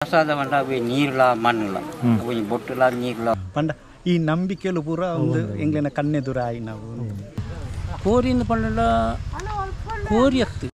ಪ್ರಸಾದ ಮಂಡ ನೀರ್ಲ ಮಣ್ಣುಲ ಒಂಜಿ ಬೊಟ್ಟುಲ ನೀರ್ಲ ಪಂಡ ಈ ನಂಬಿಕೆಲು ಪೂರ ಒಂದು ಎಂಗ್ಲೆನ ಕಣ್ಣೆದುರ ಆಯಿ ನಾವು ಕೋರಿನ ಪಂಡ ಕೋರಿ ಅತ್ತು.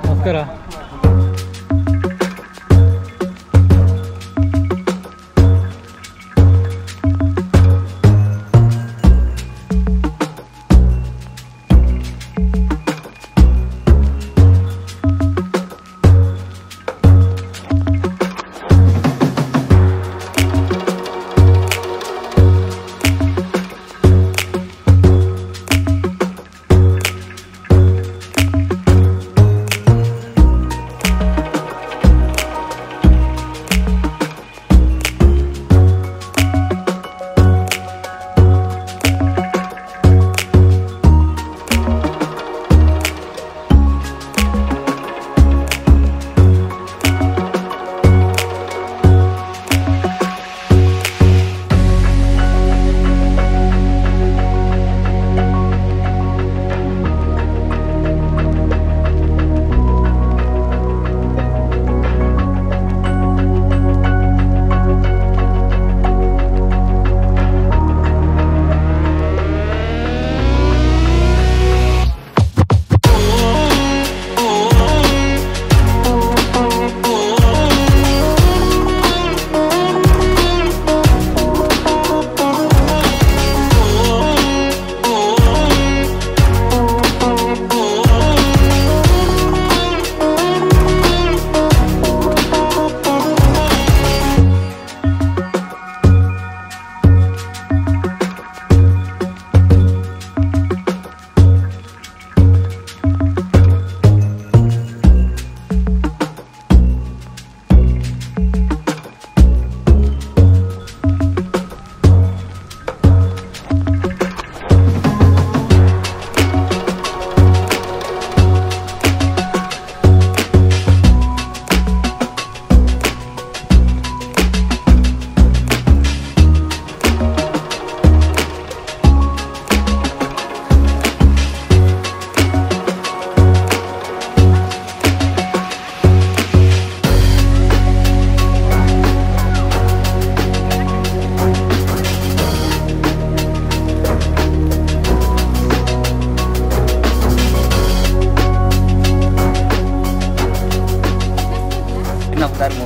ನಮಸ್ಕಾರ.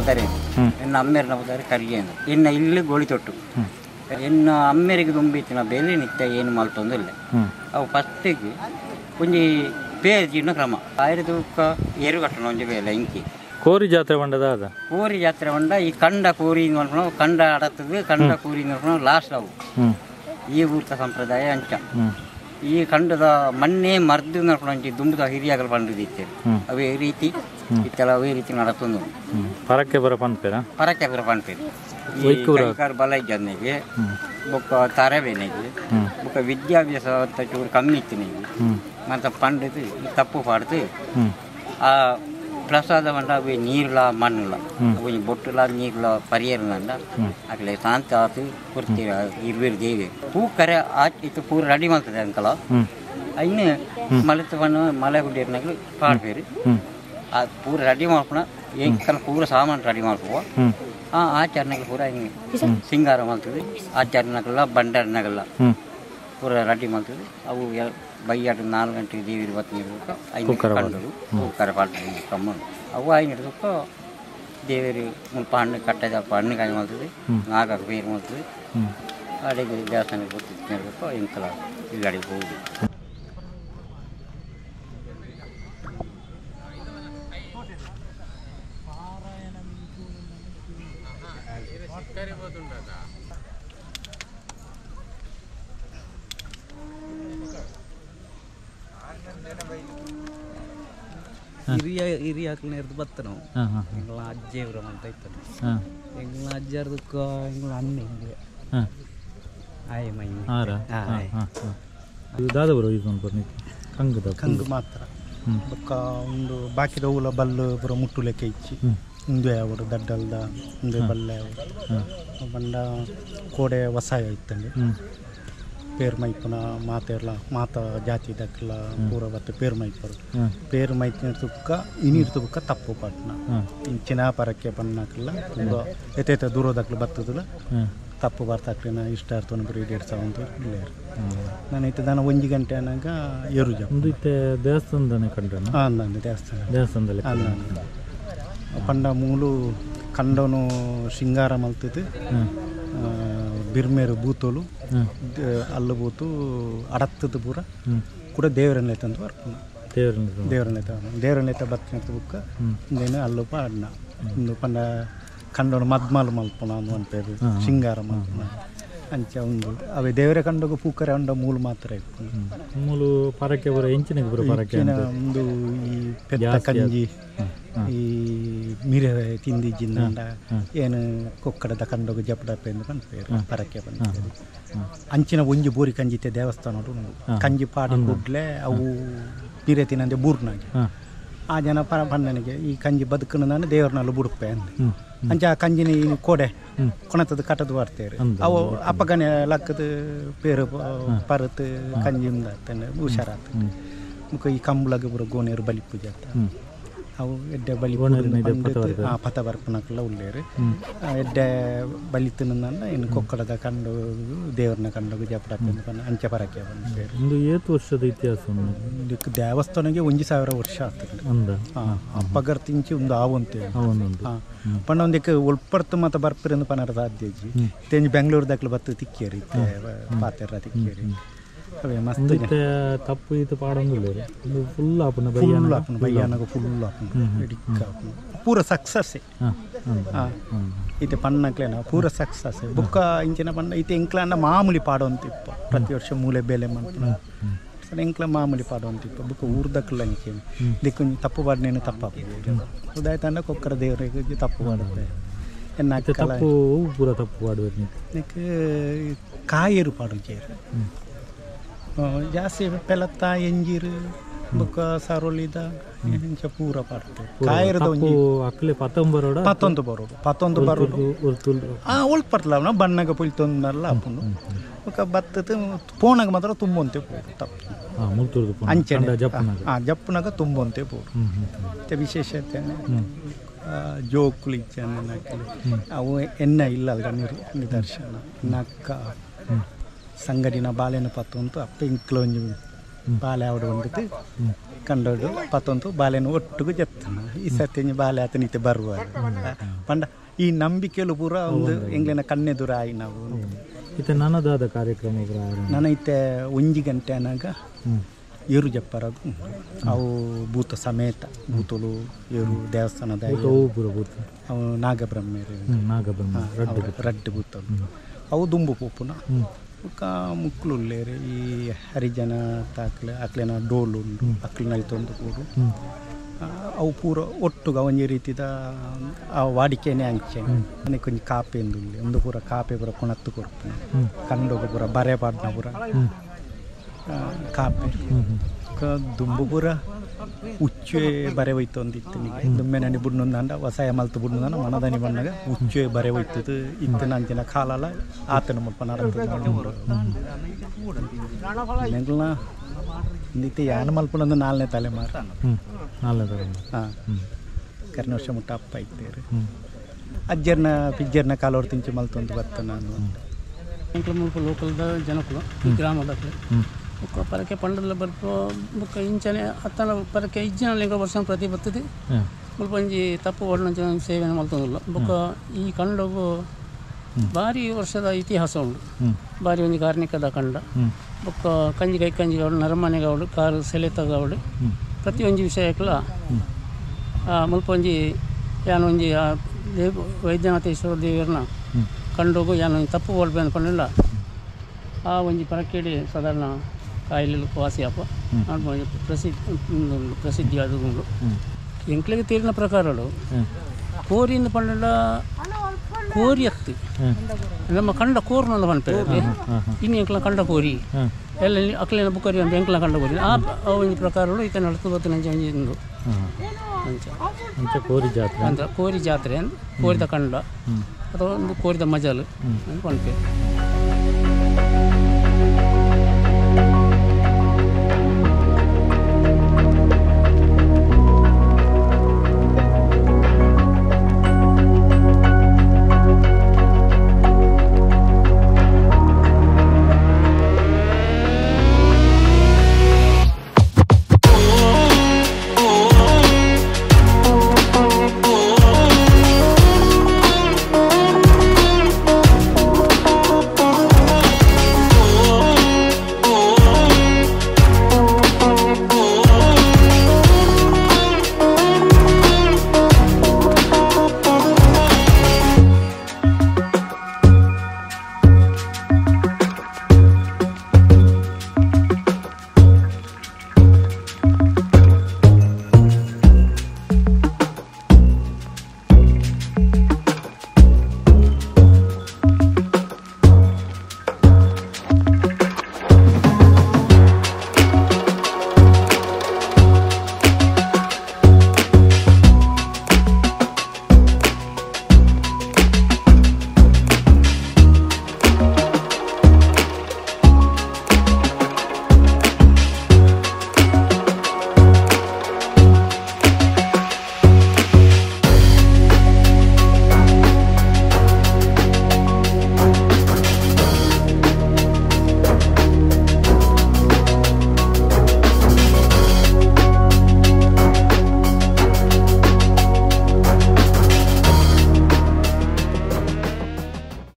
ಪುದರೇ ಎನ್ನ ಅಮ್ಮೇರನ ಪುದರ್ ಕರಿಯೇನು ಎನ್ನ ಇಲ್ಲಿ ಗೋಳಿ ತೊಟ್ಟು ಎನ್ನ ಅಮ್ಮೇರಿಗೆ ದುಂಬಿತ್ತಿನ ಬೇಲೆ ನಿತ್ಯ ಏನು ಮಲ್ತೊಂದಿಲ್ಲ ಅವು ಫಸ್ಟಿಗೆ ಒಂಜಿ ಪೇಜಿನ ಕ್ರಮ ಆಯ್ರದಕ್ಕ ಎರು ಕಟ್ಟಣ ಒಂಜಿ ಬೇಲೆ ಇಂಕಿ ಕೋರಿ ಜಾತ್ರೆ ಬಂಡದ ಅದ ಕೋರಿ ಜಾತ್ರೆ ಬಂಡ ಈ ಕಂಡ ಕೋರಿ ಕಂಡ ಅಡತದ ಕಂಡ ಕೋರಿ ಲಾಸ್ಟ್ ಅವು ಈ ಊರ್ತ ಸಂಪ್ರದಾಯ ಅಂಚ ಈ ಕಂಡದ ಮಣ್ಣೆ ಮರ್ದು ನಡ್ಕೊಂಡು ದುಂಬುದ ಹಿರಿಯಾಗಲು ಬಂದಿತ್ತು ಅವೇ ರೀತಿ ಇತ್ತೆಲ್ಲ ಅವೇ ರೀತಿ ನಡತೊಂದು ಪರಕ್ಕೆ ಬರ ಪನ್ಪೇರ ಪರಕ್ಕೆ ಬರ ಪನ್ಪೇರು ಈ ಕೈಕಾರು ಬಲ ಇದ್ದನಿಗೆ ಬೊಕ್ಕ ತರಬೇನಿಗೆ ಬೊಕ್ಕ ವಿದ್ಯಾಭ್ಯಾಸ ಅಂತ ಚೂರು ಕಮ್ಮಿ ಇತ್ತು ನಿಗೆ ಮತ್ತು ಪಂಡಿತು ತಪ್ಪು ಪಾಡ್ದು ಆ ಪ್ರಸಾದ ಬಂಡ ಅವೆ ನೀರ್ಲ ಮಣ್ಣುಲ ಅವು ಬೊಟ್ಟುಲ ನೀರ್ಲ ಪರಿಯರ್ನಂಡ ಅಕಲೆ ಶಾಂತ ಆತು ಕೊಡ್ತೀರ ಇರ್ಬೇರು ದೇವಿ ಪೂ ಕರೆ ಇತ್ತು ಪೂರ ರೆಡಿ ಮಾಡ್ತದೆ ಅಂಕಲ ಇನ್ನು ಮಲೆತ ಬಣ್ಣ ಮಲೆ ಗುಡ್ಡಿರ್ನಾಗಲು ಪಾಡ್ಬೇರು ಆ ಪೂರ ರೆಡಿ ಮಾಡ್ಕೊಣ ಎಂಕಲ ಪೂರ ಸಾಮಾನು ರೆಡಿ ಮಾಡ್ಕೋ ಆ ಆಚರಣೆಗಳು ಪೂರ ಹಿಂಗೆ ಸಿಂಗಾರ ಮಾಡ್ತದೆ ಆಚರಣೆಗಲ್ಲ ಬಂಡರ್ನಾಗಲ್ಲ ಪೂರ ರೆಡಿ ಮಾಡ್ತದೆ ಅವು ಬೈಯಾಟ 4 ಗಂಟೆಗೆ ದೇವಿ ಬತ್ತಿರ್ಬೇಕು 5 ಕಂಡರು ಕರೆ ಪಾಡ್ತಾರೆ ಕಮ್ಮನು ಅವು ಐನಕ್ಕೆ ದೇವರು ಮುಲ್ಪ ಹಣ್ಣು ಕಟ್ಟದ ಹಣ್ಣು ಕಾಯಿ ಮಾಡ್ತದೆ ನಾಗಕ್ಕೆ ಬೇರು ಮಾಡ್ತದೆ ಅಡಿಗೆ ದೇವಸ್ಥಾನಕ್ಕೆ ಗೊತ್ತಿರ್ಬೇಕು ಇಂಕಲ ಇಲ್ಲಡಿಗೆ ಹೋಗುದು. ಹಿರಿಯ ಹಿರಿಯಾಕ್ಲನ ಇರ್ದು ಬತ್ತ ನಾವು ಎಂಗಳ ಅಜ್ಜೇವ್ರ ಅಂತ ಇತ್ತು ಎಂಗಳ ಅಜ್ಜರ್ದಕ್ಕ ಎಂಗಳ ಅಣ್ಣ ಹಿಂಗೆ ಆಯ್ ಮೈ ಕಂಗು ಮಾತ್ರ ಬೊಕ್ಕ ಒಂದು ಬಾಕಿದ ಹೂಲ ಬಲ್ಲು ಪೂರ ಮುಟ್ಟು ಲೆಕ್ಕ ಇಚ್ಚಿ ಉಂದೆ ಅವರು ದಡ್ಡಲ್ದ ಉಂದೆ ಬಲ್ಲೆ ಅವರು ಬಂಡ ಕೋಡೆ ವಸಾಯ ಇತ್ತಂಗೆ ಪೇರ್ ಮೈಪುನ ಮಾತೆರ್ಲ ಮಾತ ಜಾತಿ ದಕ್ಕಲ ಪೂರ ಬತ್ತು ಪೇರ್ ಮೈಪರು ಪೇರ್ ಮೈತಿನ ತುಕ್ಕ ಇನಿರ್ ತುಕ್ಕ ತಪ್ಪು ಪಟ್ನ ಇಂಚಿನ ಪರಕ್ಕೆ ಬಣ್ಣಕ್ಕೆಲ್ಲ ತುಂಬ ಎತ್ತೇತ ದೂರದಕ್ಲು ಬತ್ತದಲ್ಲ ತಪ್ಪು ಬರ್ತಾಕ್ಲಿನ ಇಷ್ಟ ಅರ್ಥವನ್ನು ಬರೀ 1.5 ಸಾವಿರ ಇಲ್ಲೇರು ನಾನು ಇತ್ತು ನಾನು 1 ಗಂಟೆ ಅನ್ನಾಗ ಏರು ಜಪ ದೇವಸ್ಥಾನದಾನೆ ಕಂಡ ಹಾಂ ನಾನು ದೇವಸ್ಥಾನ ದೇವಸ್ಥಾನದಲ್ಲಿ ನಾನು ಪಂಡ ಮೂಲು ಕಂಡನು ಶೃಂಗಾರ ಮಲ್ತಿದ್ದು ಬಿರ್ಮೇರು ಬೂತೋಲು ಅಲ್ಲು ಬೂತು ಅಡತ್ತದ ಪೂರ ಕೂಡ ದೇವರನ್ನೇ ತಂದು ಬರ್ಪುನ ದೇವರನ್ನೇ ದೇವರನ್ನೇ ಬತ್ತಿನ ಬುಕ್ಕ ಇಂದೇನು ಅಲ್ಲು ಪಾಡ್ನ ಒಂದು ಪಂಡ ಕಂಡೋನು ಮದ್ಮಾಲು ಮಲ್ಪುನ ಅಂದು ಅನ್ಪೇರು ಶೃಂಗಾರ ಮಲ್ಪುನ ಅಂಚ ಒಂದು ಅವೇ ದೇವರ ಕಂಡೋಗ ಪೂಕರೆ ಅಂಡ ಮೂಲು ಮಾತ್ರ ಇಪ್ಪುನ ಮೂಲು ಪರಕ್ಕೆ ಬರ ಎಂಚಿನ ಬರ ಪರಕ್ಕೆ ಒಂದು ಈ ಪೆತ್ತ ಕಂಜಿ ಈ ಮಿರೆ ತಿಂದಿಜ್ಜಿಂದ ಏನು ಕೊಕ್ಕಡದ ಕಂಡೋಗ ಜಪಡಪ್ಪ ಎಂದು ಪನ್ಪೇರು ಪರಕ್ಕೆ ಪನ್ಪೇರು ಅಂಚಿನ ಒಂಜಿ ಬೋರಿ ಕಂಜಿತ್ತೆ ದೇವಸ್ಥಾನ ಉಂಡು ಕಂಜಿ ಪಾಡಿ ಕೂಡಲೇ ಅವು ಮಿರೆ ತಿನ್ನಂದೆ ಬೂರ್ನಾಗೆ ಆ ಜನ ಪರ ಪಣ್ಣನಿಗೆ ಈ ಕಂಜಿ ಬದುಕನ್ನು ನಾನು ದೇವರನ್ನೆಲ್ಲ ಬುಡುಪೆ ಅಂದೆ ಅಂಚ ಆ ಕಂಜಿನ ಈ ಕೋಡೆ ಕೊಣತದ ಕಟ್ಟದು ಬರ್ತಾರೆ ಅವು ಅಪ್ಪಗನೆ ಲಕ್ಕದ ಪೇರು ಪರತು ಕಂಜಿ ಉಂದಾಗ್ತಾನೆ ಹುಷಾರಾತ ಮುಖ ಈ ಕಂಬಳಗೆ ಬರೋ ಗೋನೇರು ಬಲಿ ಪೂಜೆ ಆಗ್ತ ಅವು ಎಡ್ಡೆ ಬಲಿ ಪಥ ಬರ್ಪನಕ್ಕೆಲ್ಲ ಉಳ್ಳೇರು ಎಡ್ಡೆ ಬಲಿ ತಿನ್ನಂದ ಇನ್ನು ಕೊಕ್ಕಡದ ಕಂಡು ದೇವ್ರನ್ನ ಕಂಡು ಜಪಡಪ್ಪ ಅಂಚೆ ಪರಕ್ಕೆ ಬಂದು ಒಂದು ಏತು ವರ್ಷದ ಇತಿಹಾಸ ಇದಕ್ಕೆ ದೇವಸ್ಥಾನಕ್ಕೆ 1000 ವರ್ಷ ಆಗ್ತದೆ ಅಪ್ಪಗರ್ ತಿಂಚಿ ಒಂದು ಆವಂತೆ ಪಂಡ ಒಂದಕ್ಕೆ ಒಲ್ಪರ್ತು ಮತ್ತು ಬರ್ಪಿರಂದು ಪನರ ಸಾಧ್ಯ ತೆಂಜಿ ಬೆಂಗಳೂರು ದಾಖಲು ಬತ್ತು ತಿಕ್ಕೇರಿ ಪಾತೆರ ತಿಕ್ಕೇರಿ ಅವೇ ಮಸ್ತ್ ತಪ್ಪು ಇದು ಪಾಡೊಂದಿಲ್ಲ ಫುಲ್ ಆಪುನ ಫುಲ್ ಆಪುನ ಬಯ್ಯಾನಗ ಫುಲ್ ಆಪುನ ಇಡಿಕ್ಕ ಆಪುನ ಪೂರ ಸಕ್ಸಸ್ ಇತ್ತೆ ಪಣ್ಣಕ್ಲೇನ ಪೂರ ಸಕ್ಸಸ್ ಬುಕ್ಕ ಇಂಚಿನ ಪಣ್ಣ ಇತ್ತೆ ಎಂಕ್ಲಾಂಡ ಮಾಮೂಲಿ ಪಾಡೊಂತಿಪ್ಪ ಪ್ರತಿ ವರ್ಷ ಮೂಲೆ ಬೇಲೆ ಮನ್ಪುನ ಎಂಕ್ಲ ಮಾಮೂಲಿ ಪಾಡೊಂತಿಪ್ಪ ಬುಕ್ಕ ಊರ್ದಕ್ಲ ಅಂಚೆ ದಿಕ್ಕೊಂಜಿ ತಪ್ಪು ಪಾಡ್ನೇನು ತಪ್ಪ ಉದಾಯ ತಂಡ ಕೊಕ್ಕರ ದೇವರಿಗೆ ತಪ್ಪು ಪಾಡುತ್ತೆ ಎನ್ನ ತಪ್ಪು ಪೂರ ತಪ್ಪು ಪಾಡುವ ಕಾಯೇರು ಪಾಡು ಚೇರು ಜಾಸ್ತಿ ಪೆಲತ್ತ ಎಂಜಿರು ಬೊಕ್ಕ ಸರೋಲಿದ ಇಂಚ ಪೂರ ಪಾಡ್ತೆ ಕಾಯಿರದ ಒಂಜಿ ಅಕ್ಲೆ ಪತ್ತೊಂದು ಪತ್ತೊಂದು ಬರೋಡು ಪತ್ತೊಂದು ಬರೋಡು ಆ ಒಳ್ಪರ್ಲ ಪರ್ಲ ಬಣ್ಣಗ ಪುಲ್ತೊಂದಲ್ಲ ಆಪುಂಡು ಬೊಕ್ಕ ಬತ್ತದ ಪೋಣಗ ಮಾತ್ರ ತುಂಬೊಂತೆ ಪೋಡು ತಪ್ಪು ಅಂಚೆ ಆ ಜಪ್ಪುನಾಗ ತುಂಬೊಂತೆ ಪೋಡು ಮತ್ತೆ ವಿಶೇಷತೆ ಜೋಕುಲು ಇಚ್ಚಾನೆ ಅವು ಎನ್ನ ಇಲ್ಲ ಅಲ್ಗ ನಿದರ್ಶನ ನಕ್ಕ ಸಂಗಡಿನ ಬಾಳೆನ ಪತ್ತು ಉಂಟು ಅಪ್ಪ ಇಂಕ್ಲ ಒಂಜಿ ಬಾಳೆ ಆವಡು ಬಂದಿತ್ತು ಕಂಡೋಡು ಪತ್ತೊಂದು ಬಾಲೆನ ಒಟ್ಟುಗು ಜತ್ತನ ಈ ಸರ್ತಿ ಬಾಲೆ ಆತನಿತೆ ಬರುವ ಪಂಡ ಈ ನಂಬಿಕೆಲು ಪೂರ ಒಂದು ಎಂಗ್ಲೆನ ಕಣ್ಣೆದುರ ಆಯಿ ನಾವು ಇತ್ತೆ ನನದಾದ ಕಾರ್ಯಕ್ರಮ ನನ್ನ ಇತ್ತೆ 1 ಗಂಟೆ ಅನಾಗ ಏರು ಜಪ್ಪರಗು ಅವು ಭೂತ ಸಮೇತ ಭೂತಲು ಏರು ದೇವಸ್ಥಾನದ ಅವು ನಾಗಬ್ರಹ್ಮೇರು ನಾಗಬ್ರಹ್ಮ ರಡ್ಡು ಭೂತಲು ಅವು ದುಂಬು ಪೋಪುನ ಬೊಕ್ಕ ಮುಕ್ಲು ಉಲ್ಲೇರು ಈ ಹರಿಜನ ತಾಕ್ಲೆ ಅಕ್ಲೆನ ಡೋಲು ಉಂಡು ಅಕ್ಲೆನ ತೊಂದು ಪೂರು ಅವು ಪೂರ ಒಟ್ಟುಗ ಒಂಜಿ ರೀತಿದ ಆ ವಾಡಿಕೆನೆ ಅಂಚೆ ಅನೆಕ್ ಒಂಜಿ ಕಾಪೆ ಉಂದುಲ್ಲೆ ಒಂದು ಪೂರ ಕಾಪೆ ಪೂರ ಕೊಣತ್ತು ಕೊರ್ಪುನ ಕಂಡೋಗು ಪೂರ ಬರೆ ಪಾಡ್ನ ಪೂರ ಕಾಪೆ ದುಂಬು ಪೂರ ಉಚ್ಚೆ ಬರೆ ಹೋಯ್ತೊಂದಿತ್ತು ದುಮ್ಮೆ ನನಿ ಬುಡ್ನೊಂದಾಂಡ ವಸಾಯ ಮಲ್ತು ಬುಡ್ನೊಂದಾಂಡ ಮನದನಿ ಬಣ್ಣಗ ಉಚ್ಚೆ ಬರೆ ಹೋಯ್ತದ್ದು ಇತ್ತಿನ ಅಂಚಿನ ಕಾಲಲ ಆತನ ಮುಲ್ಪ ನಡತದ ಯಾನ ಮಲ್ಪುನಂದು 4ನೇ ತಲೆಮಾರು 4ನೇ ತಲೆಮಾರು ಹಾಂ ಕರ್ನ ವರ್ಷ ಮುಟ್ಟ ಅಪ್ಪ ಇದ್ದೇರು ಅಜ್ಜರ್ನ ಪಿಜ್ಜರ್ನ ಕಾಲೋರ್ ತಿಂಚು ಮಲ್ತೊಂದು ಬತ್ತ ನಾನು ಎಂಕ್ಲ ಮುಲ್ಪ ಲೋಕಲ್ದ ಜನಕುಲು ಗ್ರಾಮದಕ್ಲು ಬೊಕ್ಕ ಪರಕೆ ಪಂಡದ ಬರ್ಪೋ ಬೊಕ್ಕ ಇಂಚನೆ ಅತ್ತನ ಪರಕೆ ಇಜ್ಜಿನ ಎಂಕ್ಲ ವರ್ಷ ಪ್ರತಿ ಬರ್ತದೆ ಮುಲ್ಪ ಒಂಜಿ ತಪ್ಪು ಒಡ್ನಂಚ ಸೇವೆನ ಮಲ್ತೊಂದುಲ್ಲ ಬೊಕ್ಕ ಈ ಕಂಡಗು ಭಾರಿ ವರ್ಷದ ಇತಿಹಾಸ ಉಂಡು ಭಾರಿ ಒಂಜಿ ಕಾರ್ಣಿಕದ ಕಂಡ ಬೊಕ್ಕ ಕಂಜಿ ಕೈ ಕಂಜಿಗವಡು ನರಮನೆಗವಡು ಕಾರು ಸೆಲೆತಗವಡು ಪ್ರತಿಯೊಂಜಿ ವಿಷಯಕ್ಲ ಮುಲ್ಪ ಒಂಜಿ ಯಾನ್ ಒಂಜಿ ದೇವ ವೈದ್ಯನಾಥೇಶ್ವರ ದೇವರನ್ನ ಕಂಡೋಗು ಯಾನ್ ಒಂಜಿ ತಪ್ಪು ಒಳ್ಬೆ ಅಂದ್ಕೊಂಡಿಲ್ಲ ಆ ಒಂಜಿ ಪರಕೇಡಿ ಸಾಧಾರಣ ಕಾಯಿಲೆ ವಾಸಿ ಅಪ್ಪ ಪ್ರಸಿದ್ಧ ಪ್ರಸಿದ್ಧಿ ಆದುಂಡು ಎಂಕ್ಲೆಗೆ ತೀರಿನ ಪ್ರಕಾರಗಳು ಕೋರಿಯಿಂದ ಪಂಡ ಕೋರಿ ಅತ್ತು ನಮ್ಮ ಕಂಡ ಕೋರ್ನ ಪನ್ಪೇರು ಇನ್ನು ಎಂಕ್ಲ ಕಂಡ ಕೋರಿ ಎಲ್ಲ ಅಕ್ಲಿನ ಬುಕ್ಕರಿ ಅಂತ ಎಂಕ್ಲ ಕಂಡ ಕೋರಿ ಆ ಒಂಜಿ ಪ್ರಕಾರಗಳು ಈತ ನಡತು ಬತ್ತಿನ ಒಂಜಿ ಉಂಡು ಅಂಚ ಅಂಚ ಕೋರಿ ಜಾತ್ರೆ ಅಂತ ಕೋರಿ ಜಾತ್ರೆ ಕೋರಿದ ಕಂಡ ಅಥವಾ ಒಂದು ಕೋರಿದ ಮಜಲು ಅಂತ ಪನ್ಪೇರು.